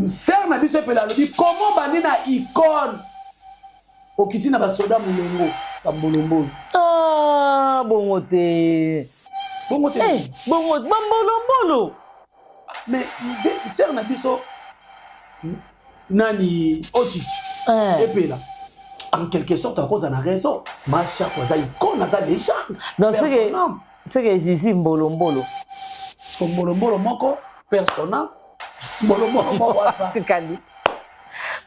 Sœur na biso epela alobi comment bandi na icône okiti na basoda molongo bambolombolo. Ah, bongo te. Bongo te. Eh, bongo bambolombolo. Mais sœur na biso nani Otiti eh. Epela en quelque sorte akoza na raison. Mashako aza icône, aza légende. Donc c'est que Zizi mbolombolo. Mbolombolo moko persona mbolombolo moko aza. Tikali.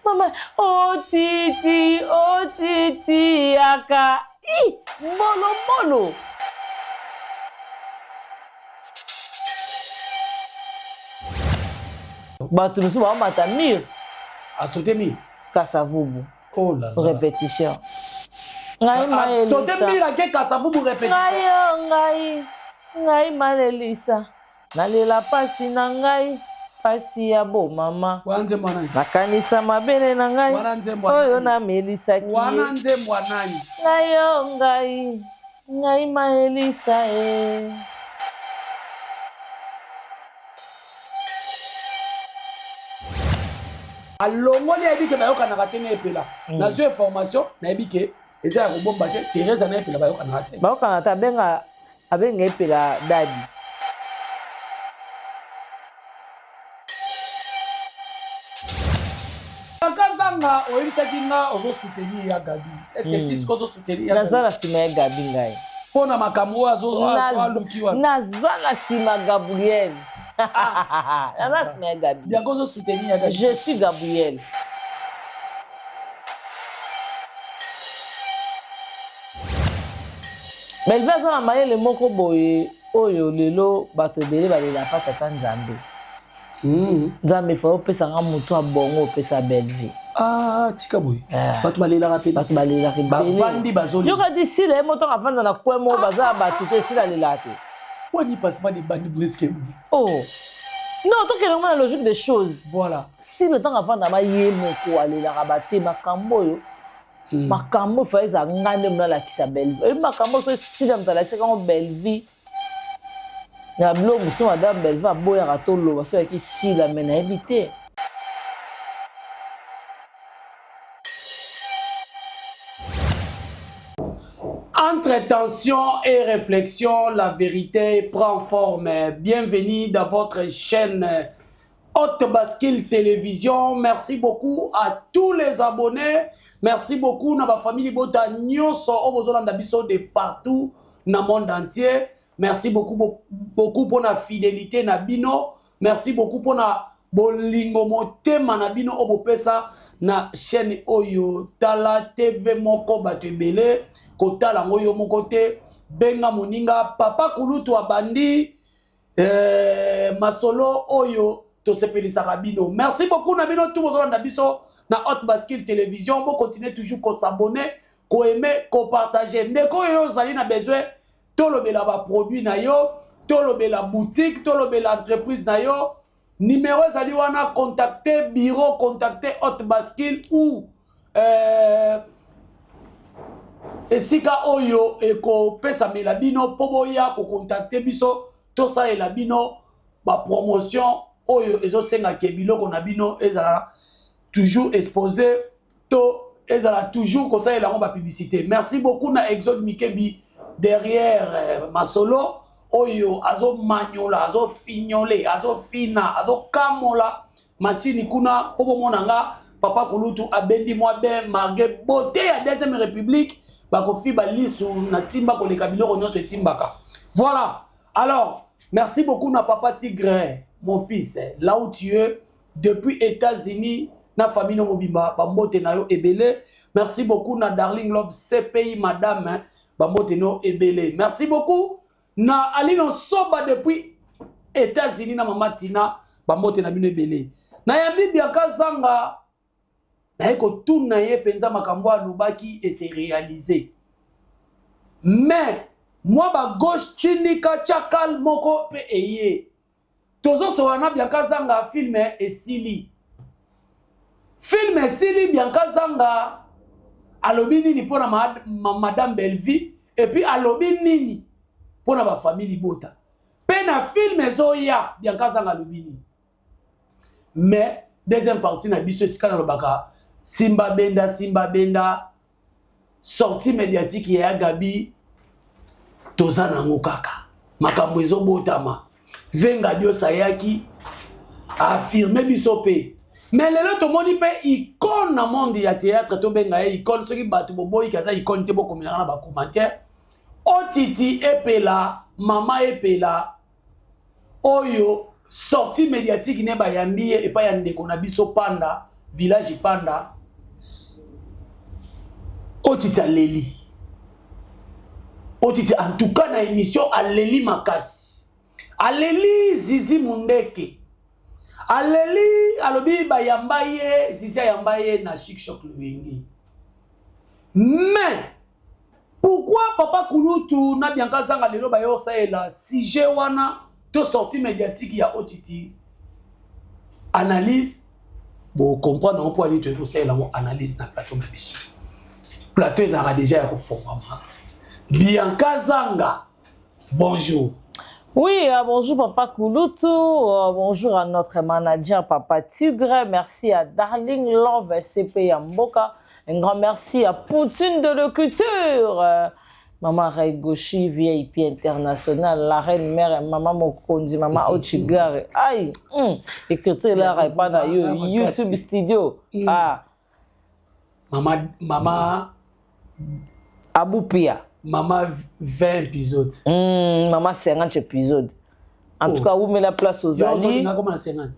Mama, oh titi, oh titi, yaka. Ih, mbolombolo. Bato mosusu baomata mur. Asote mur. Kasavubu. Oh là là. Répétition. Ngai ah, Sote maelisa. mur ake Kasavubu répétition. Ngai oh ngai, ngai malelisa. Nalela pasi na ngai, pasi ya bo mama. Wana nzembo ya nani? Nakanisa mabele na ngai, Wana nzembo ya oyo nani? namelisaki ye. Wana nzembo ya nani? Ngai oh ngai, ngai maelisa e. Alongoli ayebi ke bayokanaka te na Epela. Nazwi information nayebi ke eza ya kobomba te, Theresa na Epela bayokanaka te. Bayokanaka te, abenga abenga Epela daddy. Kazanga oyebisaki nga ozo soutenir ya Gabi. Est-ce que ti sikoyo ozo soutenir ya Gabi? Naza na nsima ya Gabi ngai. Mpo na makambo oyo azo aluki wana. Naza na nsima Gabriel. Naza na nsima ya Gabi. Bianca ozo soutenir ya Gabi. Je suis Gabriel. Belvi aza na mayele moko boye oyo lelo bato ebele balelaka tata Nzambe. Nzambe faut opesa nga mutu ya bongo opesa Bellevue. Ah, tika boye. Eh. Bato balelaka pe. Bato balelaka ebele. Bavandi bazolela. Yoka ti Sila ye moto avanda na coin moko baza ya bato te Sila alelaka te. Pourquoi ni passement de bandi presque boye? Oh. Non, tokende ngo na logique des choses. Voilà. Sila ntango avanda ba ye moko alelaka ba te makambo oyo. Makambo fa eza nga nde moto alakisa Bellevue. Oyebi makambo oyo soki Sila moto alakisaka yango Bellevue. Na biloko mosusu madame Bellevue aboyaka toloba soki ayaki Sila mais nayebi te. Entre tension et réflexion, la vérité prend forme. Bienvenue dans votre chaîne Haute Bascule Télévision. Merci beaucoup à tous les abonnés. Merci beaucoup à ma famille Bota nyonso oyo bozolanda biso de partout dans le monde entier. Merci beaucoup beaucoup pour la fidélité na bino. Merci beaucoup pour la bolingo motema na bino oyo bopesa na chaîne oyo tala TV moko bato ebele kotala yango yo moko te benga moninga papa kulutu abandi masolo oyo tosepelisaka bino. Merci beaucoup na bino tout bozolanda biso na Haute Bascule Télévision. Bo continuer toujours ko s'abonner, ko aimer, ko partager. Ndeko oyo ozali na besoin tolobela ba produit na yo, tolobela boutique, tolobela entreprise na yo. Numéro ezali wana, contacter bureau, contacter Haute Bascule ou esika oyo ekopesamela bino mpo boya kocontacte biso tosalela bino ba promotion oyo ezosenga ke biloko na bino ezala toujours exposé to ezala toujours kosalela yango ba publicité. Merci beaucoup na Exode Mikebi derrière masolo oyo azomanyola, azofignole, azofina, azokamola machine kuna mpo bomona nga papa kulutu abendi mwa bien malgré beauté ya deuxième république bakofiba lisu na timba koleka biloko nyonso etimbaka. Voilà. Alors, merci beaucoup na papa Tigre, mon fils, là où tu es depuis États-Unis na famille no mobimba bambote na yo ebele. Merci beaucoup na Darling Love CPI madame bambote no ebele. Merci beaucoup na Alino Soba depuis États-Unis na mama Tina bambote na bino ebele. Na yambi Bianca Zanga naye kotuna ye mpenza makambo alobaki et se réaliser. Mais moi ba gauche tindika chakal moko pe eye. Tozosola na Bianca Zanga film esili. Film esili Bianca Zanga alobi nini pona madame Bellevue et puis alobi nini pona ba famille libota. Pe na film ezoya Bianca Zanga alobi nini. Mais Deuxième partie na biso, esika nalobaka simba benda, simba benda, sortie médiatique ya Gabi, toza nango kaka makambo ezobotama. Venga Dios ayaki affirme biso mpe, mais lelo tomoni mpe icône na monde ya théâtre, tobenga ye icône. Soki bato boboyiki aza icône te, bokomelaka na bacommentaire. Otiti Epela, mama Epela, oyo sortie médiatique ne bayambi ye epai ya ndeko na biso Panda Village. Panda, Otiti aleli. Otiti, en tout cas na émission aleli makasi, aleli Zizi Mundeke, aleli, alobi bayamba ye, Zizi ayamba ye na Chic Choc Loyenge. Mais pourquoi papa Kulutu na Bianca Zanga lelo baye osalela sujet wana to sortie médiatique ya Otiti analyse? Bocomprendre yango mpo ani toyei kosalela yango analyse na plateau na biso. Plateau ezalaka déjà ya kofongwama. Bianca Zanga, bonjour. Oui, bonjour Papa Kulutu, bonjour à notre manager Papa Tigre, merci à Darling Love SCP Yamboka, un grand merci à Poutine de la culture, Maman Ray Goshi, VIP international, la reine mère, Maman Mokondi, Maman Ochigare, aïe, écriture là, répandre YouTube studio, ah. Mama, Mama. Aboupia. Mama 20 épisodes. Mama 50 épisodes. En tout cas, où met la place aux alliés?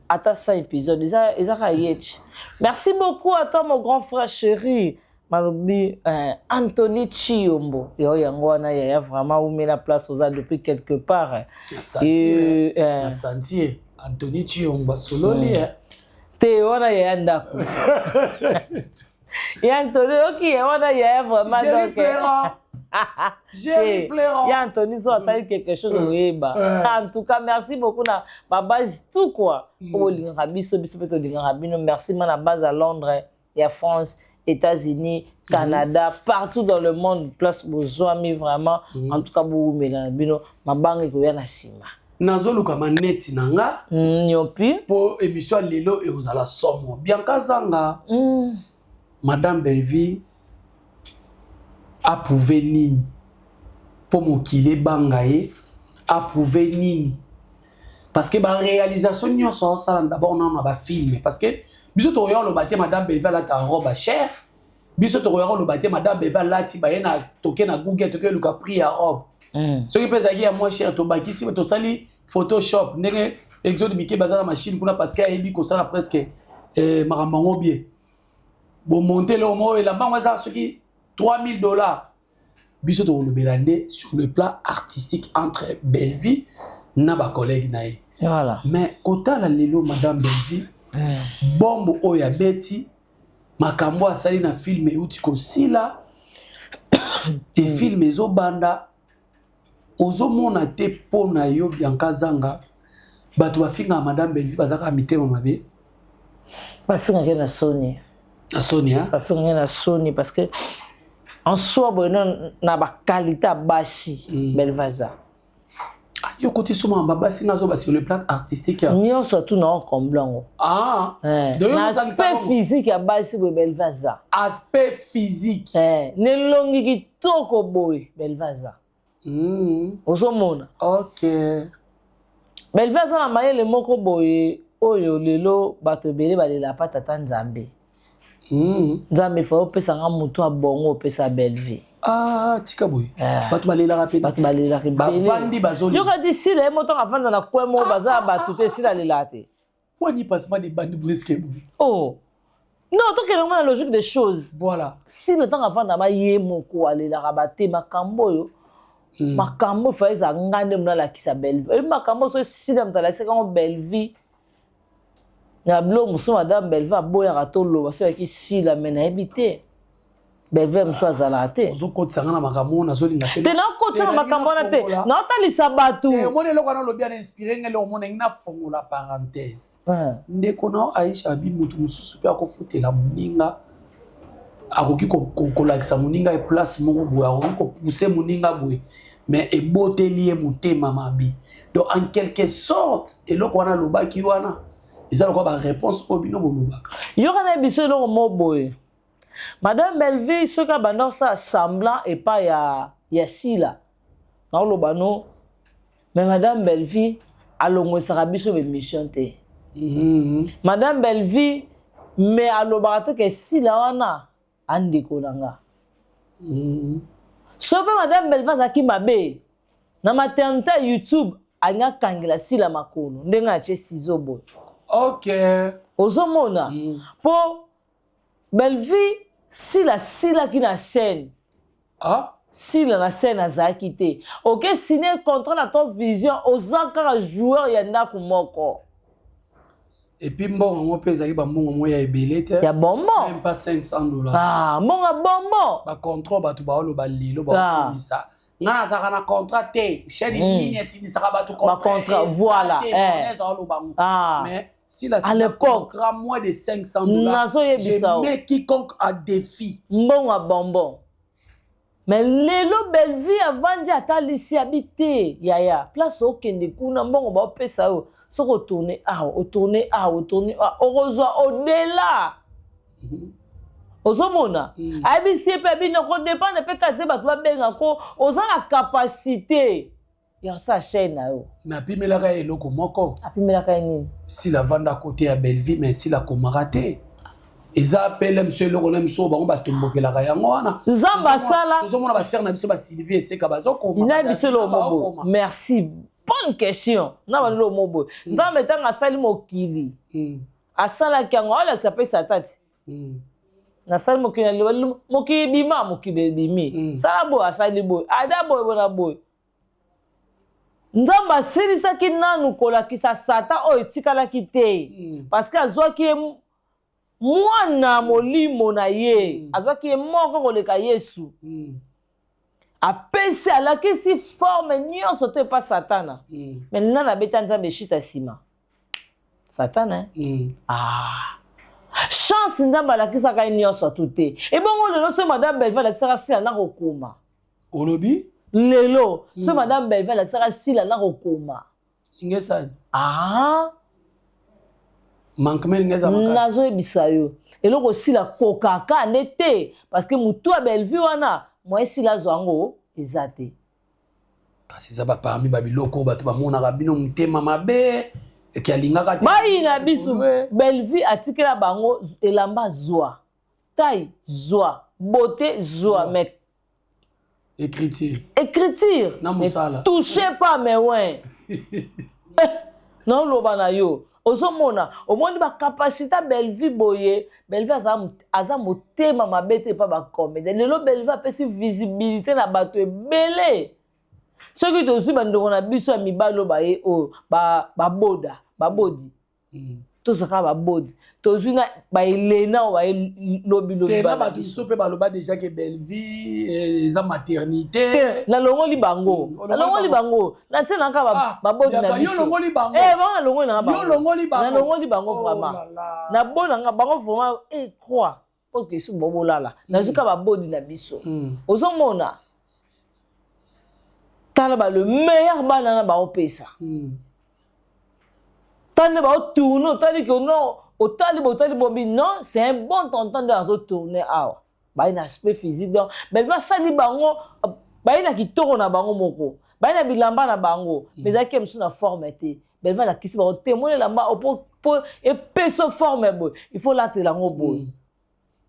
Ata 100 épisodes. Eza yeti. Merci beaucoup à toi, mon grand frère chéri. Malobi, Anthony Chiombo. Yo yango wana yaya, vraiment, où met la place aux alliés depuis quelque part. Et sentier Anthony Chiombo sololi. Te wana yaya ndako. Ya Anthony, ok, wana yaya vraiment donc. Jerry Plairon. Ya Anthony so asali quelque chose oyeba. En tout cas, merci beaucoup na ba base tout quoi. Oyo olingaka biso, biso mpe tolingaka bino. Merci ma na base à Londres, ya France, États-Unis, Canada, partout dans le monde, place bozwami vraiment. En tout cas, bowumela na bino, mabanga ekoya na nsima. Nazoluka maneti na nga. Nyopi. Mpo émission ya lelo ekozala somo. Bianca Zanga, Madame Bellevue approuve nini mpo mokili ebanga ye? Approuve nini? Parce que baréalisation nyonso aosala d'abord nano na bafilm, parce que biso tokoya koloba te Madame Bellevue alata robe cher, biso tokoya koloba te Madame Bellevue alati, baye na toke na Google, toke luka prix ya robe. Soki mpe ezalaki ya moins cher, tobakisi, tosali Photoshop ndenge Exode Mike baza na machine kuna, parce que ayebi kosala presque makambo yango bien. Bomonte eloko moko, elamba yango eza soki 3000 $. Biso tokolobela nde sur le plan artistique entre Bellevue na bacollègue na ye. Mais kotala lelo Madame Bellevue, bombe oyo abeti, makambo asali na film euti kosila e film ezobanda, ozomona te mpo na yo Bianca Zanga, bato bafingaka Madame Bellevue baza kaka mitema mabe? Bafingaki na soni. Na soni, hein? Bafingaki na soni parce que en soi boye na baqualité ya basi, Bellevue aza. Ah, yo koti soma babasi, nazoba sur le plan artistique. Nyonso tu na okomble yango. Ah. Na aspect physique ya basi boye, Bellevue aza. Aspect physique. Nelongi kitoko boye, Bellevue aza. Ozomona. Bellevue aza na mayele moko boye oyo lelo bato ebele balela pa tata Nzambe. Nzambe fa opesanga motu abongo, opesa Bellevue. Ah, tika boye. Bato balelaka mpe. Bato balelaka. Bavandi bazolela. Yoka ti Sila ye moto avanda na coin moko, baza ya bato te, Sila alelaka te. Poni passement de bande brusque boye? Oh non, tokende ngo na logique des choses. Sila ntango avanda ma ye moko, alelaka bate makambo oyo, makambo fa eza nga nde moto alakisa Bellevue. Oyebi makambo so esila moto alakisaka yango Bellevue na biloko mosusu. Madame Bellevue aboyaka toloba so yaki Sila, me nayebi te Bellevue mosusu azalaka te. Ozokotisa nga na makambo oyo nazolinga te. Te, nakotisa na makambo wana te, naotalisa bato. Omoni eloko wana olobi ana inspire nga eloko mona ngi nafongola parenthèse. Ndeko na Aisha abi motu mosusu mpe akofutela moninga, akoki kolakisa moninga e place moko boye, akoki kopousse moninga boye, mais eboteli ye motema mabe. Donc en quelque sorte eloko wana alobaki wana. Eza lokola baréponse oyo bino bolobaka. Yoka na biso eloko mo boye. Madame Bellevue, soki abanda kosala semblant epai ya Sila, naoloba no, mais Madame Bellevue alongosaka biso bémission te. Madame Bellevue, mais alobaka te ke Sila wana andeko na nga. So mpe Madame Bellevue azalaki mabe na maternité ya YouTube, alingi akangela Sila makolo ndenge atie ciseau boye. Ozomona, mpo Bellevue, Sila asilaki na scène. Ah? Sila na scène azalaki te. Oke signer contrat na Top Vision, oza kaka joueur ya ndako moko. Et puis mbongo yango mpe ezalaki bambongo moko ya ebele te. Ya bonbon. Même pas 500 $. Ah, mbongo ya bonbon. Bacontrat, bato baoloba lelo, baokomisa nga nazalaka na contrat te, chaîne nini esinisaka bato. Bacontrat, voilà. Ezaloba ngo. Ah. Mais si la À l'époque, contrat moins de 500 $, nazoyebisa. Je mets quiconque à défi. Mbongo ya bonbon. Mais lelo Bellevue avandi, atalisi abi te, yaya, place okende kuna, mbongo baopesa yo, soki otourne awa, otourne awa, otourne awa, okozwa au-delà. Ozomona, ayebisi ye mpe abi kodépendre mpe kaka te, bato babenga ko oza na capacité ya kosala chaîne na yo. Mais apimelaka ye eloko moko. Apimelaka ye nini? Sila avanda kote ya Bellevue, mais Sila akomaka te. Eza pele miso eloko na miso oyo bango batombokelaka yango wana. Nzambe asala. Tozomona basere na biso, baSylvie Eseka, bazokoma. Na biso eloko mo boye. Merci, bonne question. Na balelo mo boye, Nzambe ntango asali mokili, asalaki yango, aolakisa mpe Satan ti. Nasali mokili, na mokili ebima, mokili ebimi. Sala boye, asali boye, ada boye, boye na boye. Nzambe asilisaki nanu kolakisa Satan oyo etikalaki te, parce que azwaki ye mwana molimo na ye, azwaki ye moko koleka Yesu. Apesi, alakisi forme nyonso to epa Satana. Mais nani abeta Nzambe eshita nsima? Satana, eh? Ah, chance, Nzambe alakisaka ye nyonso atu te. Ebongo lelo, so Madame Belve alakisaka Sila na kokoma. Olobi? Lelo so Madame Belve alakisaka Sila na kokoma. Ingesani. Ah. Manquement elingi eza makasi. Nazoyebisa yo, eloko osila kokaka nde te, parce que motu ya Bellevue wana, moyen Sila azwa yango eza te. Kasi eza baparmi babiloko oyo bato bamonaka bino motema mabe, eke alingaka te. Bayina biso. Bellevue atikela bango elamba zwa, taille zwa, beauté zwa, mais écriture. Écriture. Na mosala. Touchez pas mes oints. Naoloba na yo, ozomona, omoni bacapacité ya Bellevue boye. Bellevue aza motema mabe te epa bacomédien. Lelo Bellevue apesi visibilité na bato ebele. Soki tozwi bandeko na biso ya mibali oyo baye, oyo baboda, babodi, tozwa kaka babodi, tozwi na baelena oyo baye lobilobi. Te, na bato mosusu mpe baloba déjà ke Bellevue eza maternité. Nalongoli bango, nalongoli bango, natie na kaka babodi na biso. Olongoli bango? Eh, bango nalongoli nanga bango. Olongoli bango? Nalongoli bango vraiment, naboni nanga bango vraiment e croix mpo ke esu bobolala. Nazwi kaka babodi na biso. Ozomona, tala ba le meilleur bana na baopesa, tala nde baotourne, otali ke non, otali botali bobi non, c'est un bon tonton nde azotourne awa. Baye na aspect physique, donc mais basali bango, baye na kitoko na bango moko, baye na bilamba na bango, mais ezalaki mosusu na forme te. Belva alakisi bango te, moni elamba po epesa forme boye, il faut latela yango boye.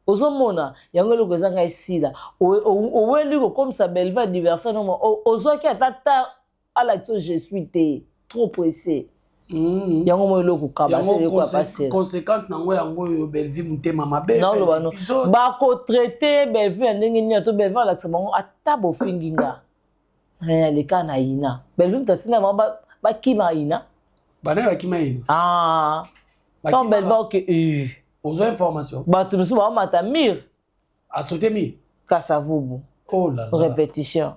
Ozomona yango, eloko eza ngai esila, oweli kokomisa Belva anniversaire nomo, ozwaki ata ta alakisi je suis te trop pressé. Yango mo eloko kabasele. Conséquence nango yango oyo, Bellevue motema mabe. Naoloba no, bakotraite Bellevue ya ndenge nini? To Bellevue alakisa bango, ata bofingi nga, aleka na ina. Bellevue moto atinda bango bakima ina. Bana bakima ina? Ah, tant Bellevue oke. Ozwa information? Bato mosusu baomata mire. Asote mire? Kasavubu. Oh là là. Répétition,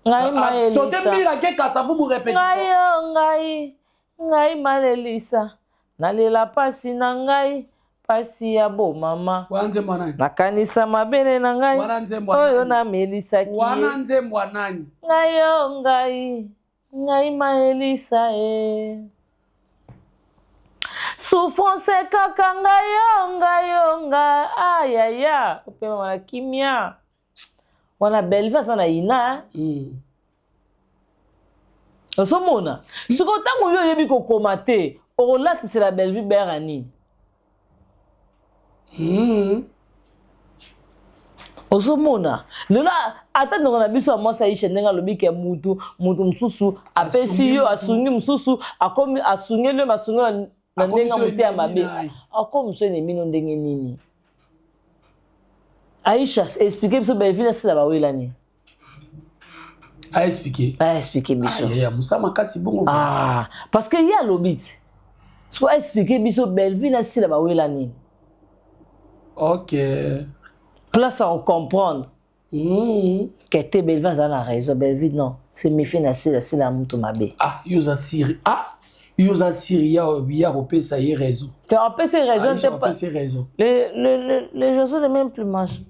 ngai maelisa. Sote mire, ake Kasavubu répétition. Ngai yo, ngai, ngai malelisa, nalela pasi na ngai, pasi ya bomama. Wana nzembo ya nani? Nakanisa mabele na ngai Wana nzembo ya oyo nani? namelisaki ye. Wana nzembo ya nani? Ngai yo, ngai, ngai maelisa e. Souffrance kaka ngai yo ngai yo nga ayaya opemama na kimia wana. Bellevue aza na ina. Ozomona sikoyo, ntango yo oyebi kokoma te, okolatisela Bellevue bere ya nini? Ozomona lelo, ata ndeko na biso ya mwasi Aisha, ndenge alobi ke mutu mosusu apesi yo, asungi mosusu, akomi asungeli yo, asungi na ndenge ya motema mabe, akomi so enemi no ndenge nini? Aisha, explique biso, Bellevue na Sila bawelani? Aexplique. Aexplique biso. Ya mosa makasi bongo. Ah, parce que ye alobi ti siko aexplique biso, Bellevue na Sila bawela nini? Place à comprendre ke te, Bellevue aza na raison. Bellevue non, se méfie na Sila. Sila ya mutu mabe. Ah, yo oza siri, ah, yo oza siri ya kopesa ye raison. Te, apesi raison te. Apesi raison. Les oiseaux de même plumage.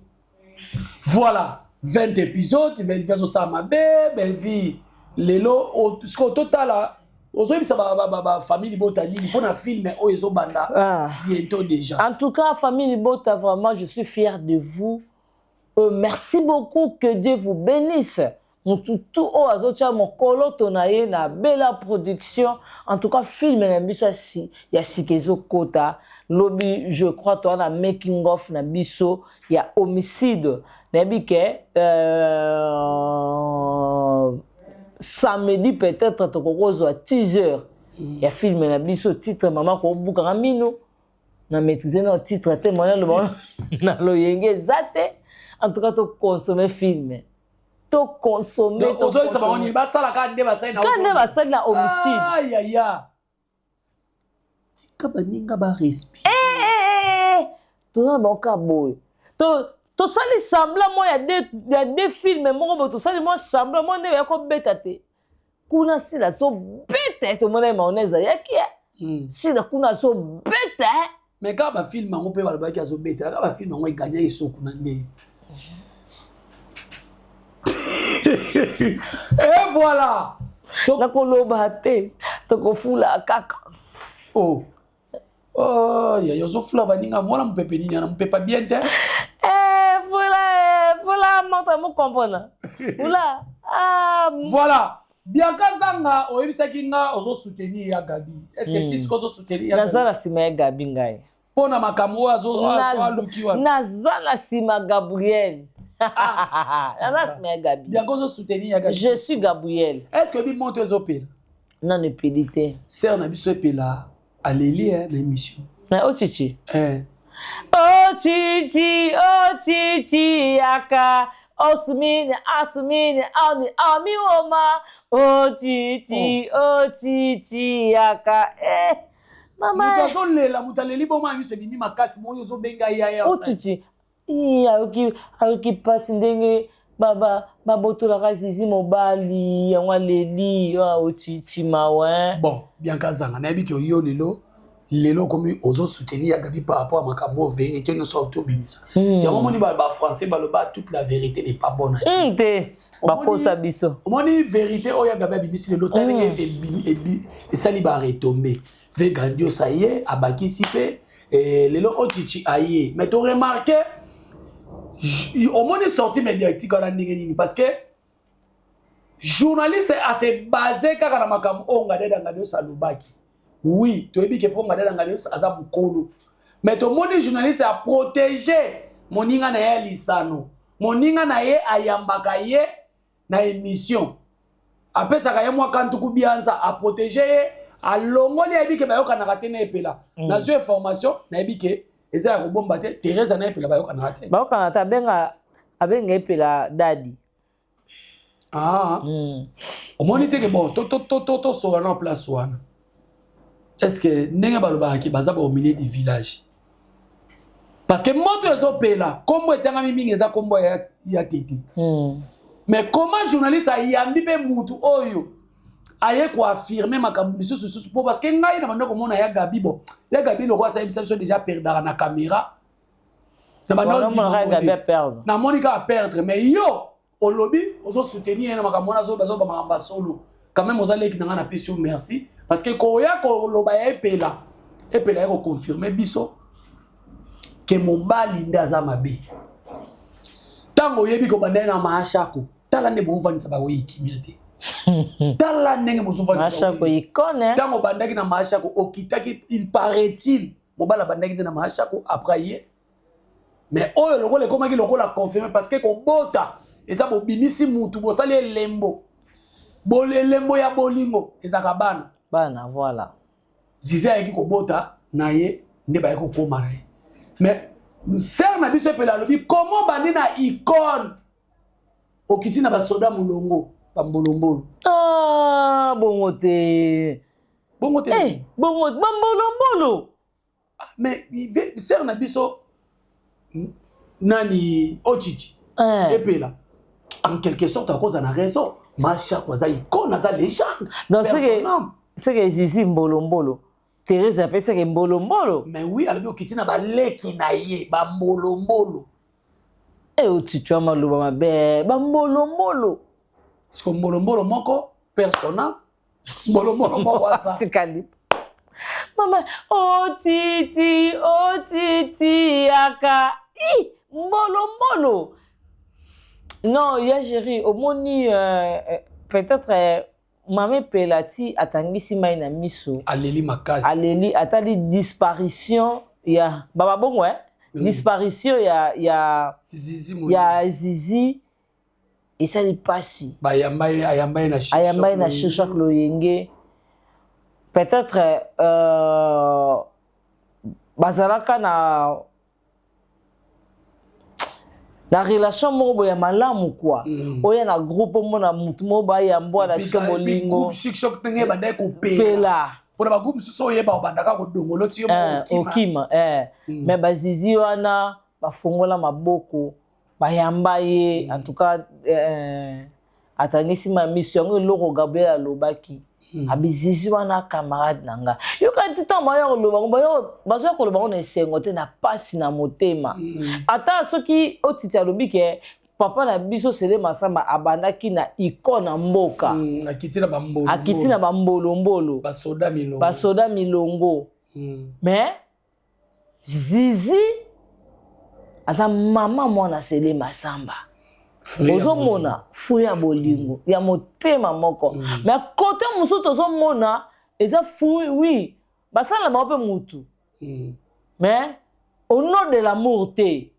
Voilà, 20 épisodes, Bellevue azosala mabe. Bellevue lelo sikoyo, totala ozoyebisa bafamille Libota nini mpona film oyo ezobanda bientôt déjà? En tout cas, famille Libota, vraiment je suis fière de vous. Merci beaucoup, que Dieu vous bénisse. Motu tu oyo azotia mokoloto na ye na Bela Production, en tout cas film na biso ya sika ezokota lobi, je crois toza na making of na biso ya Homicide. Nayebi ke samedi peut-être tokokozwa teaser ya film na biso. Titre, mama kobukanga mino na maîtrise na titre te, mwana aloba na loyenge eza te. En tout cas, tokonsome film, tokonsome. Ozoyebisa bango nini? Basalaka nde basali na Ka nde basali na Homicide. Ayaya, tika baninga barespire. Toza na bango kaka boye. Tosali semblant moko ya deux film moko boye, tosali mwa semblant moko nde baya kobeta te. Kuna Sila azobeta, tomona ye mayonnaise ayaki. Sila kuna azobeta. Mais kaka bafilm yango mpe balobaki azobeta, kaka bafilm yango eganya eso kuna nde. Et voilà. Nakoloba te, tokofula kaka. Oh, yaya, ozofula baninga mwana mopepe nini wana? Mopepe bien te. Eh, fula, fula moto mo comprendre fula, ah. Voilà, Bianca Zanga, oyebisaki nga ozosoutenir ya Gabi. Est ce que ti sikoyo ozosoutenir ya? Naza na nsima ya Gabi, ngai. Mpo na makambo oyo aluki wana? Naza na nsima Gabriel, naza na nsima ya Gabi. Bianca, ozosoutenir ya Gabi? Je suis Gabriel. Est ce que oyebi moto ezopela? Nano epeli te. Sœur na biso Epela aleli na émission. Na Ochichi? Eh. Ochichi, Ochichi yaka osumini asumini ani amiwoma Ochichi, oh. Ochichi yaka, eh. Mama, moto azolela, moto aleli boma ya miso ebimi makasi moyo ozobenga yaya. Ochichi ayoki mpasi ndenge babotolaka Zizi mobali yango, aleli. Ochichi, mawa. Bon, Bianca Zanga, nayebi ke yo lelo lelo okomi ozosoutenir ya Gabi par rapport à makambo vérité nyonso autobimisa yango. Omoni, bafrançais baloba: "Toute la vérité n'est pas bonne." Te, bakosa biso. Omoni vérité oyo ya Gabi abimisi lelo, ta ndenge esali baretombées ve grandiose, aye abakisi mpe lelo Ochichi aye. Mais toremarke, omoni sortie médiatique wana ndenge nini? Parce que journaliste ase base kaka na makambo oyo Ngadada Ngadios alobaki. Oui, toyebi ke mpo Ngadada Ngadios aza mokolo, mais tomoni journaliste aprotege moninga na ye ya lisano, moninga na ye ayambaka ye na émission, apesaka ye mwa kantuku bianza, aprotege ye, alongoli. Ayebi ke bayokanaka te na Epela. Nazwi information, nayebi ke eza ya kobomba te, Therese na Epela bayokanaka te. Bayokanaka te, abenga Epela dadi. Ah. Omoni te ke bon, tosola na place wana. Est ce que ndenge balobaka ke baza au milieu du village? Parce que moto ezopela, nkombo etangami mingi eza nkombo ya Tete. Mais comment journaliste ayambi mpe mutu oyo aye koaffirme makambo lisusu lisusu? Mpo parce que ngai na banda komona ya Gabi, bon, ya Gabi lokwa asayebisa biso déjà perdaka na caméra, na banda namoni kaka perdre. Mais yo olobi ozosoutenir ye na makambo wana, azoba makambo ya solo. Quand même oza leki na ngai, napesi yo merci, parce que koya koloba ya Epela. Epela ye koconfirme biso ke mobali nde aza mabe. Ntango oyebi kobanda ye na maashako, tala nde bovandisa baweyi kimia te. Tala ndenge bozovandisa ntango obandaki na maashako, okitaki, il paraît-il mobali abandaki nde na maashako après ye. Mais oyo lokola ekomaki lokola confirme, parce que kobota eza bobimisi mutu, bosali elembo, elembo ya bolingo ezalaka bana. Bana, voilà. Zizi ayaki kobota na ye nde bayaki kokóma na ye. Mais sœur na biso Epela alobi comment bandi na icône, okiti na basoda molongo bambolombolo. Ah, bongo te. Bongo te. Eh, bongo bambolombolo. Ah, mais sœur na biso nani, Otiti Eh. Epela, en quelque sorte akoza na raison. Mashako aza icône, aza légende. Donc c'est que Personne. c'est que Zizi mbolombolo, Thérèse apesaki mbolombolo. Mais oui, alobi okiti na baleki na ye bambolombolo. E otitwa maloba mabe, bambolombolo. Siko mbolombolo moko persona, mbolombolo moko aza Tikali mama Otiti, Otiti yaka i mbolombolo. Non, ya Géri, omoni peut-être mama Epela ti atangisi mai na miso. Aleli makasi. Aleli, atali disparition ya baba bongo, eh? Disparition ya Zizi. Ya Zizi esali mpasi. Bayamba ye, ayamba ye na Ayamba ye na Shishak Loyenge. Peut-être bazalaka na relation moko boye ya malamu kua. Oya na groupe, omona mutu moko bayambo na biso bolingo. Chic Choc ndenge ebandaki kopela. Pela. Mpona bagroupe mosusu oyeba obandaka kodongolo ti yo okima. Okima. Mais bazizi wana bafongola maboko, bayamba ye. En tout cas atangisi ma miso yango. Eloko Gabriel alobaki, abizizi wana camarade na nga, yoka ti ntango baya koloba ngo, bazoya koloba ngo na esengo te, na pasi na motema. Ata soki Otiti alobi ke papa na biso Sele Masamba abandaki na icône na mboka, Akiti na bambolo. Akiti na bambolombolo. Basoda milongo. Basoda milongo. Mais Zizi aza mama mwana Sele Masamba. Ozomona fruit ya bolingo ya motema moko. Mais côté mosusu tozomona eza fruit, oui, basala na bango mpe mutu, mais au nom de l'amour te,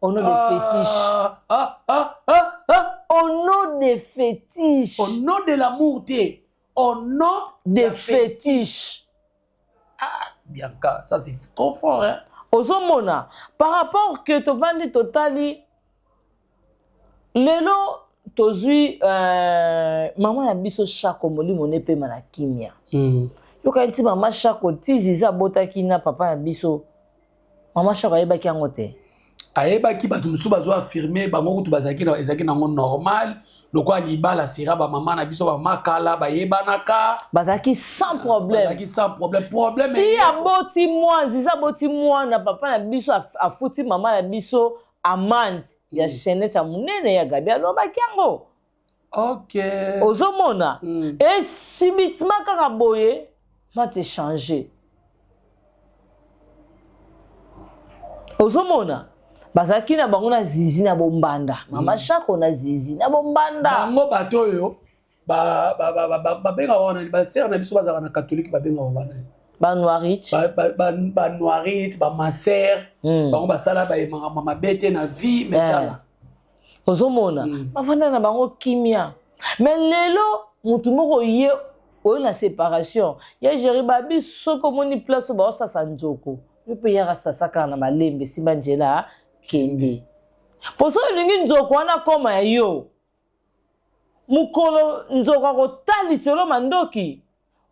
au nom de fétiche. Ah, ah, ah, ah, ah. Au nom de fétiche. Au nom de l'amour te, au nom de fétiche. Ah, Bianca, ça c'est trop fort, hein. Ozomona par rapport que tovandi, totali lelo, tozwi mama na biso Shako, molimo ne pema na kimia. Yokani ti mama Shako, ti Zizi abotaki na papa na biso, mama Shako ayebaki yango te. Ayebaki. Bato mosusu bazo affirme bango kutu bazalaki ezalaki nango normal lokola libala sera. Bamama na biso, bamama kala bayebanaka. Bazalaki sans problème. Bazalaki sans problème. Problème si aboti mwana, Zizi aboti mwana, papa na biso afuti mama na biso amande ya chaînette ya monene. Ya Gabi alobaki yango. Ozomona, e subitement kaka boye mate change. Ozomona bazalaki na bango na Zizi na bombanda, mama Shako na Zizi na bombanda. Bango bato oyo babengaka wana basœur na biso bazalaka na catholique, babengaka wana Banoirite. Banoirite, bamasœur. Bango basala bayemaka mabe te na vie, mais tala. Ozomona, bavanda na bango kimia. Mais lelo motu moko ye oyo na séparation ya Géri, babi soki omoni place oyo baosasa nzoko, yo mpe yaka sasa kaka na malembe, esimba nzela, kende. Po soki olingi nzoko wana koma ya yo, mokolo nzoko akotalisa yo mandoki,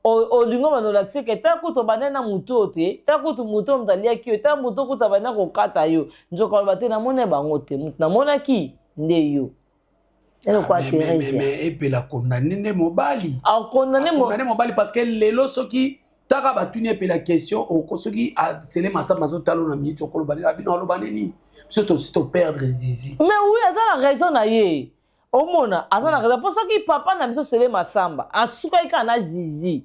olingo bando olakisi ke ta kutu obandai na motu oyo te, ta kutu motu oyo moto aliaki yo, ta motu kutu abanda kokata yo. Nzoka aloba te, namoni bango te, motu namonaki nde yo, eloko ya Thérésia. Epela condamné nde mobali. Akondamné. Condamné mobali, parce que lelo soki taka batuni Epela question oko, soki Sele Masamba azotala na miniti, okoloba nini? Abino aloba nini? Biso tosi toperdre Zizi. Mais oui, aza na raison na ye. Omona, aza na raison, mpo soki papa na biso Sele Masamba asukaki kaka na Zizi.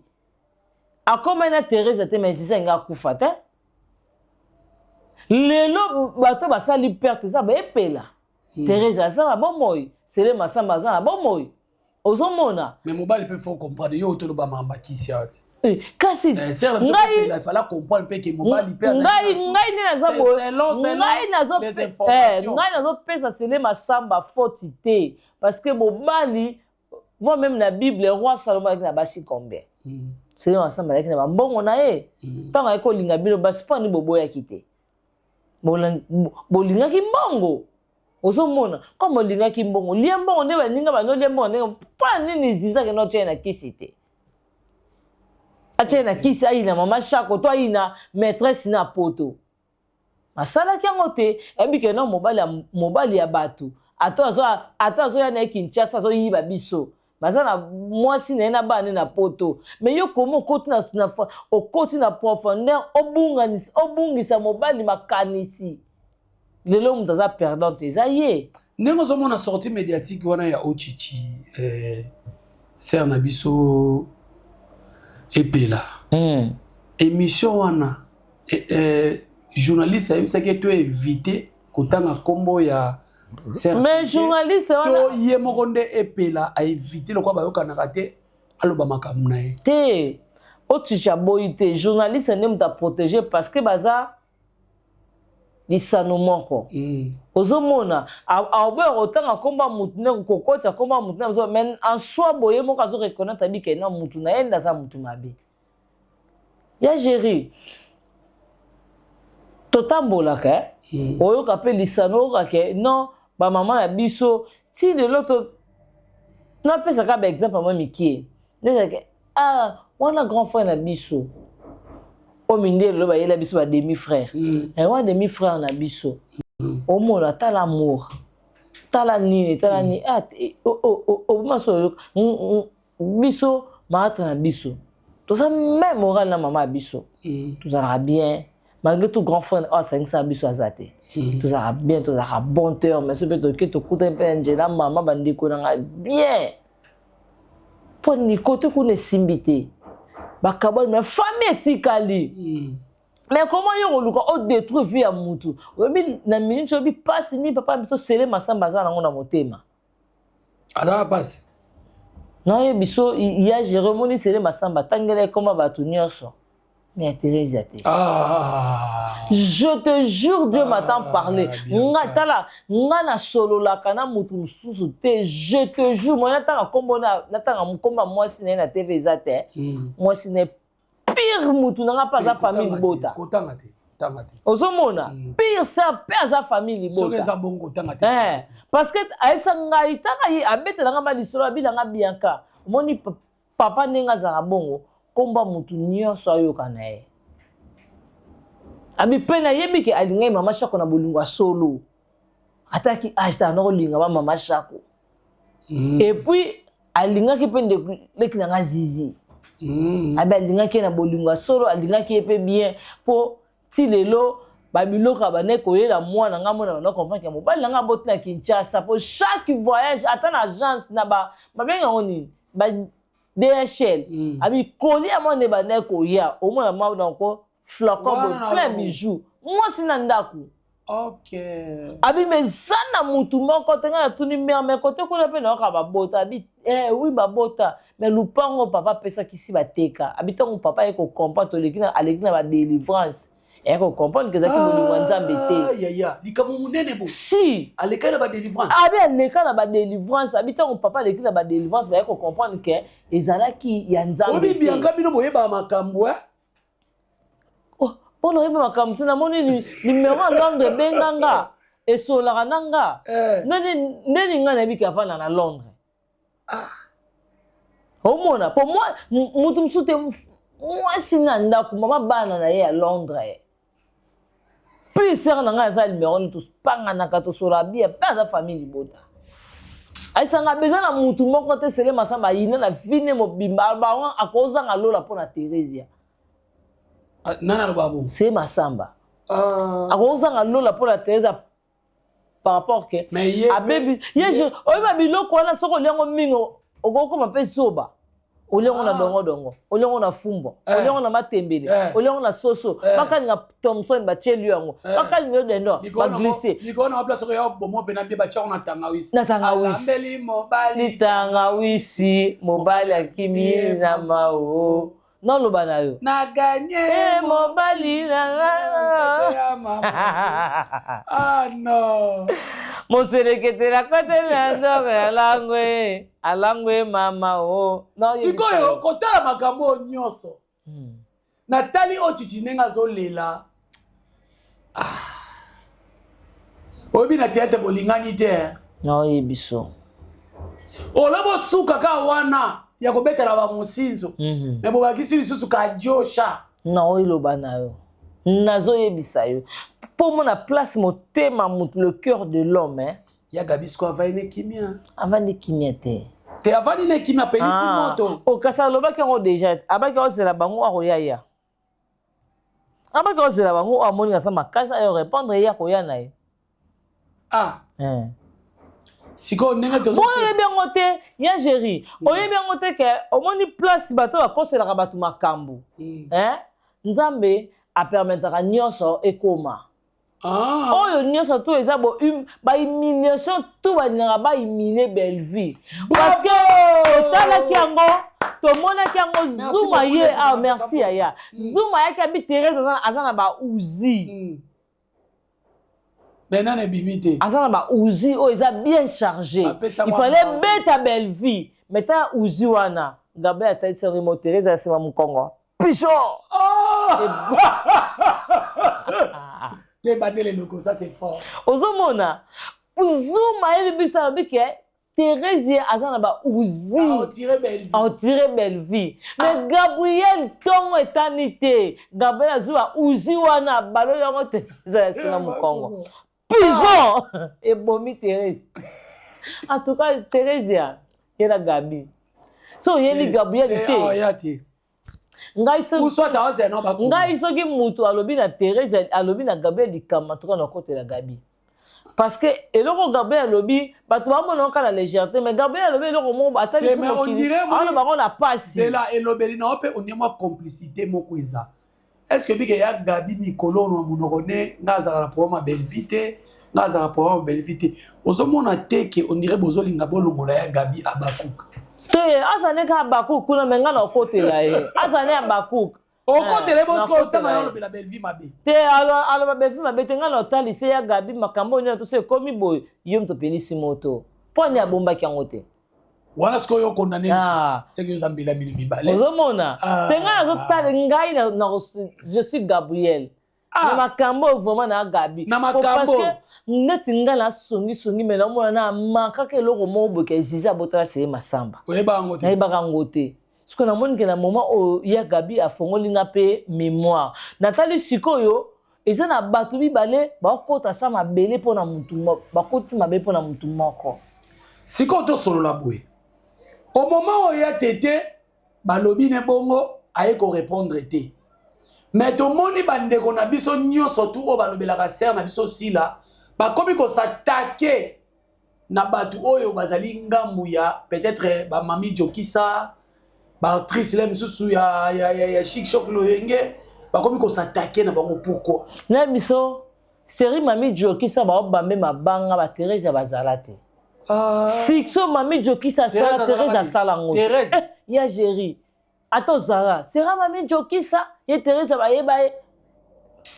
Akomai na Therese te, mais Zizi alingi akufa te. Lelo bato basali perte eza baepela. Therese aza na bomoi, Sele Masamba aza na bomoi, ozomona. Mais mobali mpe faut comprendre yo, otoloba makambo akisi awa ti. Eh, kasi Eh, sœur na biso ngai mpe il fallait comprendre mpe ke mobali mpe azali ngai ngai nde naza boye selon ngai nazo les eh, informations. Ngai nazopesa Sele Masamba faute te, parce que mobali, voire même na Bible, roi Salomon azalaki na basi combien? Sele Masamba azalaki na bambongo na ye. Ntango ayaki kolinga bino basi, mpo ani boboyaki te? Bolingaki mbongo. Ozomona, comme olingaki mbongo, lia mbongo nde baninga banolia mbongo ndenge. Mpo nini Zizi akende otya ye na kisi te? Atya ye na kisi, ayina mama Shako to ayina maîtresse na poto. Asalaki yango te. Ayebi ke no mobali ya bato, ata azoya na ye Kinshasa, azoyiba biso, baza na mwasi na ye na bana na poto. Mais yo komi okoti na profondeur, obungisa mobali makanisi. Lelo moto aza perdante eza ye. Ndenge ozomona sortie médiatique wana ya Ochichi, sœur na biso Epela, émission wana, journaliste ayebisaki to éviter kotanga nkombo ya sœur. Mais journaliste wana to ye moko nde Epela aéviter, lokola bayokanaka te, aloba makambo na ye. Te, Ochichi aboyi te. Journaliste nde moto aprotéger, parce que baza lisano moko. Ozomona, aoboya kotanga nkombo ya mutu nde kokotisa nkombo ya mutu nde, mais en soi boye moko azoreconnaître abike na mutu na ye nde aza mutu mabe ya géri. Totambolaka, eh? Oyoka mpe lisano, oyoka ke non, bamama na biso ti lelo to napesaka baexemple mwa mikie ndezalaki, ah, wana grand frère na biso oyo mindele lelo bayela biso ba demi frère. Eh, wana demi frère na biso. Omona, tala amour, tala nini, tala nini. Ah, oboma so oyoka biso maatre na biso, toza même moral na mama ya biso. Tozalaka bien malgré tout. Grand frère oyo asangisaka biso aza te. Tozalaka bien, tozalaka bon terme. Mais so mpe toke, tokutani mpe na nzela, mama, bandeko na ngai bien, mpo nini kote kuna esimbi te, bakabwani, mais famille etikali. Mais comment yo koluka odétruire vie ya mutu? Oyebi na minute, oyebi mpasi nini papa biso Sele Masamba aza nango na motema? Azaka mpasi. Nayebi so ya géré. Omoni, Sele Masamba atangela ekoma bato nyonso, mais ya Thérésia te. Ah. Je te jure, Dieu m'entend parler. Bien. Nga tala, nga nasololaka na mutu mosusu te. Je te jure, moi natanga nkombo, natanga nkombo ya mwasi na ye na TV eza te. Mwasi na ye pire mutu na nga mpe aza famille libota. Kotanga te, tanga te. Ozomona, pire sœur mpe aza famille soki libota. Eza bongo, kotanga te. Eh, parce que ayebisa ngai, taka ye abetelanga ma lisolo, abilanga Bianca, omoni papa ndenge azalaka bongo, komba mutu nyonso ayoka na ye. Abi mpe nayebi ke alingaki mama Shako na bolingo ya solo, ataki age tala kolinga ba mama Shako. Et puis alingaki mpe ndeko leki na nga Zizi. Abi alingaki ye na bolingo ya solo, alingaki ye mpe bien, mpo ti lelo babiloko ya bandaki koyela mwana nga, mona banda comprendre ke mobali na nga aboti na Kinshasa, mpo chaque voyage, ata na agence na babenga yango nini, ba DHL. Abi koli ya mwana ebandaki koya, omona mwana ko flacon Wana boye na plein bango. Bijou, mwasi na ndako. Abi me eza na mutu moko te. Ngai natuni mare, mais kote kuna mpe nayoka babota. Abi eh, oui, babota, mais lupango papa apesaki si bateka. Abi ntango papa aye kocomprendre, toleki na aleki na badélivrance, aye kocomprendre ke ezalaki bolingo ya Nzambe te. Ah, yaya, likambo monene bo. Si. Alekaki na badélivrance. Abi aleka na badélivrance. Abi ntango papa aleki na badélivrance, baye kocomprendre ke ezalaki ya Nzambe oyebi te. Bianka, bino boyebaka makambo, eh? Oh, mpona oyeba makambo te, namoni numéro ya Londres ebenga nga, esololaka na nga. Ndeni ngai nayebi ke avanda na Londres. Omona, po mutu mosusu te, mwasi na ndako, mama bana na ye ya Londres. Plus sœur na ngai aza numéro ni, topanganaka, tosolaka bia mpe aza famille libota. Ayisanga besoin na mutu moko te. Sele Masamba ayina na fine mobimba, bango akozanga lola mpo na Thérésia. Ah, nani aloba bongo? Sele Masamba. Ah. Akozanga lola mpo na Thérésia par rapport ke Mais ye abebi ye. Oyeba biloko wana, soki oliango mingi, okokoma mpe zoba. Olia yango na Ah. dongodongo, olia yango na fumbwa, olia yango na matembele, olia yango na soso, bakalinga thomson batieli yo yango, bakalinga yo dendo, baglisse. Likolo na place oyo bomo mpe na bie batia yango na tangawisi. Na tangawisi. Alambeli mobali. Litangawisi, mobali akimi na mao. Naloba na yo. Na gagné. Eh, mobali na nga. Ya mama. Ah non. Moselekete na koteli na nzoko ya langwe alangwe mama o. Sikoyo kotala makambo oyo nyonso, natali oyo Chichi ndenge azolela. Ah. Oyebi na théâtre bolingani te, eh. Naoyebi so. Olobi osuka kaka wana ya kobetela bamosinzo, me bobakisi lisusu kajosha. Naoyeloba na yo, nazoyebisa yo mpo mona place motema motu, le cœur de l'homme, hein. Ya Gabi siko avandi ne kimia. Avandi kimia te. Te, avandi ne kimia, apelisi Ah. moto. O kasi alobaki yango déjà, abaki ozela bango, akoyaya, abaki ozela bango oyo amoni aza makasi, ayo répondre ye, akoya na ye. Ah. Eh. Sikoyo ndenge tozo Bo oyebi yango te, ya Géri, oyebi yango te ke omoni place bato bakoselaka bato makambo, hein? Nzambe apermetaka nyonso ekoma. Ah. Oyo nyonso to eza bo bahumiliation to balingaka bahumilie Bellevue, parce que totalaki yango, tomonaki yango. Merci Zuma beaucoup, ye Lady ah Napesa merci mbote. yaya. Zuma ayaki abi Thérèse aza na bauzi. Me nani ebimi te. Aza na bauzi oyo eza bien chargé. Bapesa Il mwa fallait mbangu. beta Bellevue, mais ta uzi wana Gabriel atalisi yango mo Thérèse ya nsima mokongo pigeon. Oh! Te, bandele eloko, ça c'est fort. Ozomona Zuma ayebi biso, alobi ke Thérèse ye aza na bauzi. Aotire Bellevue. Aotire Bellevue, mais Gabriel ntongo etani te. Gabriel azwi bauzi wana, baloli yango Thérèse ya nsima mokongo pigeon, ebomi Thérèse. En tout cas Thérèse ya ye na Gabi so oyeli Gabriel te. Oya te. Ngai soki Ou soit aozela no bakoma. Ngai soki mutu alobi na Thérèse, alobi na Gabriel likambo, en tout cas nakotela Gabi, parce que eloko Gabriel alobi, bato bamona kaka na légèreté, mais Gabriel alobi eloko moko atalisi Te, mais on mokili dirait awana bango na pasi. Zela, elobeli na yo mpe onie mwa complicité moko eza. Est ce que bike ya Gabi mikolo na monoko ne nga azalaka na problème ya Bellevue te, nga azalaka problème ya Bellevue te, ozomona te ke on dirait bozolinga bolongola ya Gabi Abakuk? Te, aza ne kaka Abakuk kuna, me ngai nakotela ye, aza ne Abakuk. Okotela ye bosiko. Nakotela Otanga ye. yo olobela Bellevue mabe. Te, aloba Bellevue mabe te. Ngai na otalisi ya Gabi makambo oyo nini toso ekomi boye, yo moto opelisi moto, mpo ani abombaki yango te. Wana sikoyo okondane Ah. lisusu seke oza mbila bino mibale. Ozomona? Ah. Te, ngai nazotala ngai je suis Gabriel Ah. na makambo oyo vraiment na Gabi. Na Po makambo. parce que neti ngai nasongisongi, me naomona na mankaka eloko moko boye ke Zizi abotala seye Masamba. Oyeba yango te. Nayebaka yango te. Sikoyo namoni ke na moment oyo ya Gabi afongoli nga mpe mémoire, natali sikoyo eza na bato mibale bakota sa mabele mpo na mutu bakoti mabe mpo na mutu moko. Sikoyo tosolola boye: au moment oyo ya tete balobi ne bongo, aye korépondre te, mais tomoni bandeko na biso nyonso tu oyo balobelaka sœur na biso Sila bakomi kos'attaquer na bato oyo bazali ngambu ya peut-être bamami Jokisa, baactrice le misusu ya Chic Choc Loyenge, bakomi kos'attaquer na bango. Pourquoi? Na biso série Mami Jokisa baobambe mabanga, baTherese bazala te. Ah. Succès Mami Jokisa asala, Therese asala yango. Thérèse. Eh, ya Géri, ata ozala sera Mami Jokisa ye Therese bayeba ye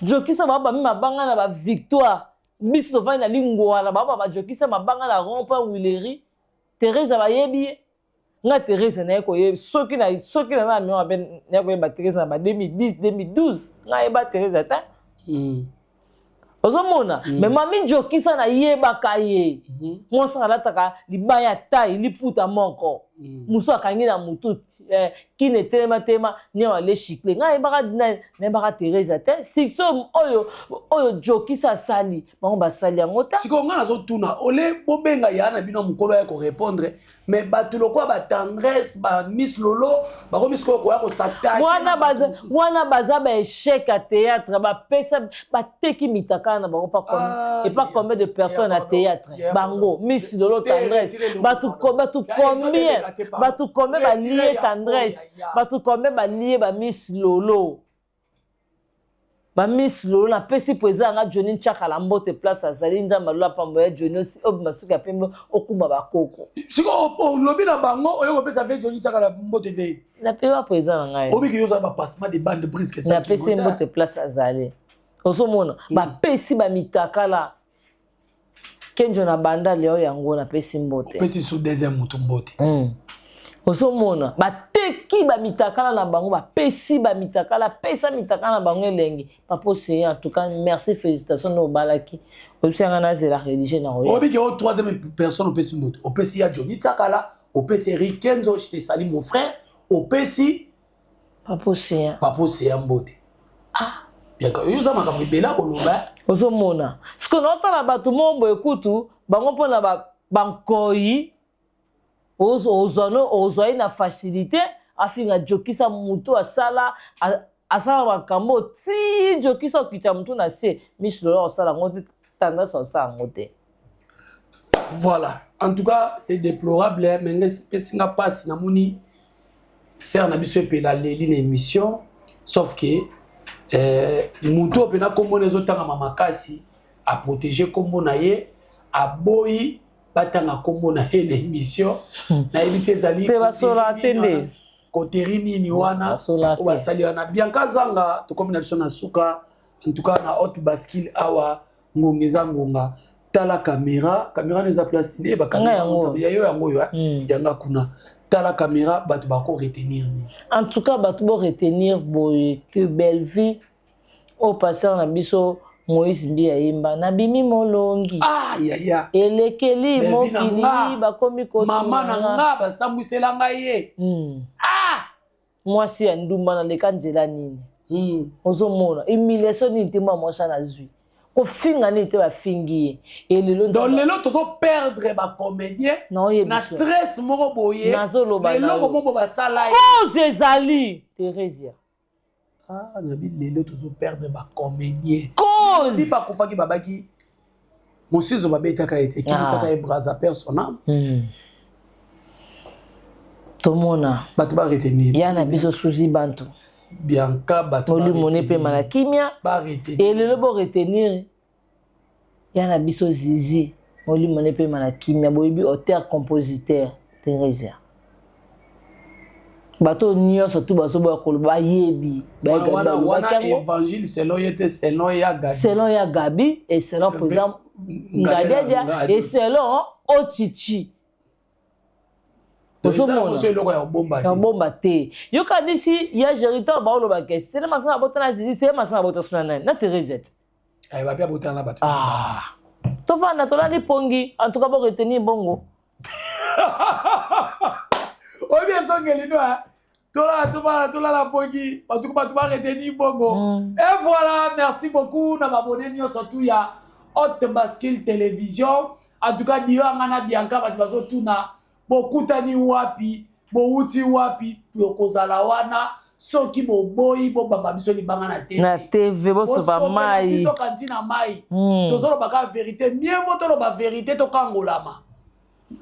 Jokisa, baobambi mabanga na bavictoire. Biso tovandi na Lingwala, baoba bajokisa mabanga na rond point Huilerie, Therese bayebi ye. Nga Therese naye koyeba soki naza na mémoire mpe naye koyeba Therese na ba 2010, 2012, nga yeba Therese ata. Ozomona? Mais Mami Jokisa nayebaka ye, mwasi alataka libaya ya tai, liputa moko, mosu akangi na motu, kini etelema telema niawa ale chicle. Ngai nayebaka, nayebaka Therese te. Succès oyo Jokisa asali, bango basali yango te. Sikoyo ngai nazotuna, ole bobenga ya na bino mokolo ya korépondre, mais bato lokola batendresse, bamiss Lolo, bakomi sikoyo koya kos'attaquer. Wana baza, wana baza baéchec ya théâtre, bapesa bateki mitakala na bango pa Ah, et pas combien de personnes na théâtre, bango Miss Lolo, Tendresse, bato combien. Bato combien balie tendresse, bato combien balie bamiss Lolo, bamiss Lolo. Napesi mpo eza yanga Joni Ntiakala mbote place azali. Nzambe alola pambo ya Joni obima suki ya pembe, okumba bakoko. Siko olobi na bango oyo kopesa ve Joni Ntiakala mbote nde. Napesi mpo eza na ngai. Obiki yo ozala bapassement de bande brisque. Napesi mbote place azali. Ozomona, bapesi bamitakala Kenjo na bandali oyo, yango napesi mbote. Opesi su deuxième motu mbote. Ozomona, bateki bamitakala na bango, bapesi bamitakala, pesa mitakala na bango elengi. Papa Océan, en tout cas merci, félicitation na obalaki. Oyebisi yanga nazela religieux na oyo. Obiki o troisième personne opesi mbote, opesi ya Johnny Tsakala, opesi Eric Kenzo, je te salue mon frère, opesi Papa Océan. Papa Océan mbote. Ah, bianka oyo oza makambo ebele akoloba. Ozomona siko naotala bato moko boye kutu bango mpona bankoyi ozwa ye na facilité afinga jokisa motu asala asala makambo ti jokisa okita motu na se. Miss Lolo osala yango te, tendance osala yango te. Voilà, en tout cas c'est déplorable, mais ngai epesinga mpasi. Namoni sœur na biso epela leli na émission, sauf que motu oyo mpena nkombo na ezotangama makasi, aprotéger nkombo na ye, aboyi batanga nkombo na ye na émission. Nayebi te ezali te basola te nde. Koteri nini wana oyo basali wana. Bianca Zanga, tokomi na biso na suka. En tout cas na Haute Bascule awa, ngonga eza ngonga. Tala caméra, caméra eza place nde bacaméra ya yo yango oyo yanga kuna. Tala caméra, bato bako retenir nini? En tout cas bato bo retenir boye que Bellevue oyo pasteur na biso Moïse Mbi ayemba nabimi molongi. Ah, yaya. Elekeli mokili bakomi. Mama na nga basambwisela ngai ye. Ah! Mwasi ya ndumba naleka nzela nini? Ozomona humiliation nini te mwa mwasi nazwi kofinga nini te, bafingi ye elelo. Donc lelo tozoperdre bacomédien na stress moko boye. Nazoloba. Eloko moko basala ye. Cause ezali Theresia. Ah, nabi lelo tozoperdre bacomédien. Cause. Bakufaki, babaki mosusu babetaka ye te, ekimisaka ye braza père son âme. Tomona. Bato baretenir. Ya na biso Suzi Bantu. Bianca, bato molimo ne pema na kimia. Baretenir. Elelo bo retenir ya na biso Zizi, molimo ne pema na kimia. Boyebi auteur compositeur Theresia, bato nyonso tu bazoboya koloba, bayebi. Wana évangile selon ye te, selon ya Gabi. Selon ya Gabi et selon président Ngadiadia et selon Ochichi. Ozomona eloko ya kobomba. Ya kobomba te. Yokanisi ya Géritor baolobaka sele masanga abota na Zizi, sele masanga abota so na nani, na Therese te. Bapi abotana na bato. Ah. Tovanda tolali pongi. En tout cas boretenir bongo. Oyebi ezongeli no tolala, tolala, tolala pongi. Bato, bato baretenir bongo. Et voilà, merci beaucoup na babone nyonso tu ya Haute Bascule Télévision. En tout cas dio anga na Bianca, bato bazotuna bokutani wapi, bowuti wapi. Tokozala wana. Soki boboyi, bobamba biso libanga na te. Na TV bosopa mai. Biso kanti na mai. Tozoloba kaka vérité. Mieux vaut toloba vérité, tokangolama.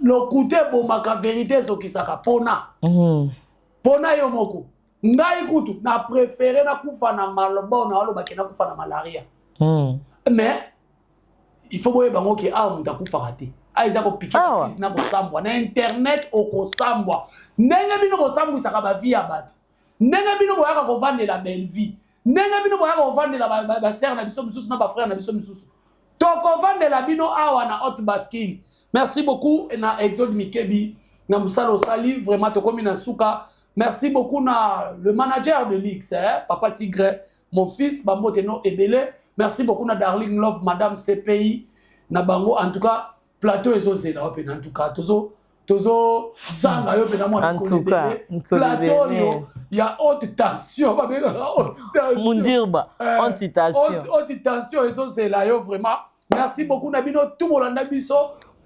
Lokute ebomaka, vérité ezokisaka. Pona mpona yo moko, ngai kutu na préféré nakufa na maloba na alobaki nakufa na malaria. Mais il faut boyeba ngo ke awa moto akufaka te. Awa eza kopiquer na kosambwa na internet. Okosambwa ndenge bino kosambwisaka bavie ya bato, ndenge bino boyaka kovandela Bellevie, ndenge bino boyaka kovandela basœur na biso misusu na bafrère na biso misusu, tokovandela bino awa na Haute Bascule. Merci beaucoup na Exode Mikebi na mosala osali. Vraiment tokomi na suka. Merci beaucoup na le manager de Lix, hein, Papa Tigre, mon fils, bambote no ebele. Merci beaucoup na Darling Love, Madame CPI na bango. En tout cas plateau ezozela yo mpena. En tout cas tozo tozozanga yo mpena mwana plateau oyo ya haute tension, babengaka haute tension. Mundirba, haute tension. Haute tension ezozela yo vraiment. Merci beaucoup na bino tout bolanda biso.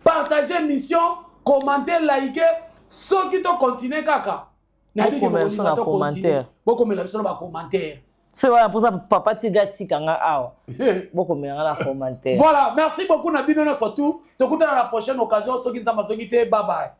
Partagez mission, commentez, likez. Soki tocontinue kaka, nayebi ke bokolinga tocontinue, bokomela biso na bacommentaire. Se wana mposa papa tika tika nga awa, bokomela nga na commentaire. Voilà, merci beaucoup na bino nyonso tout. Tokutana na prochaine occasion soki Nzambe azoki te. Bye bye.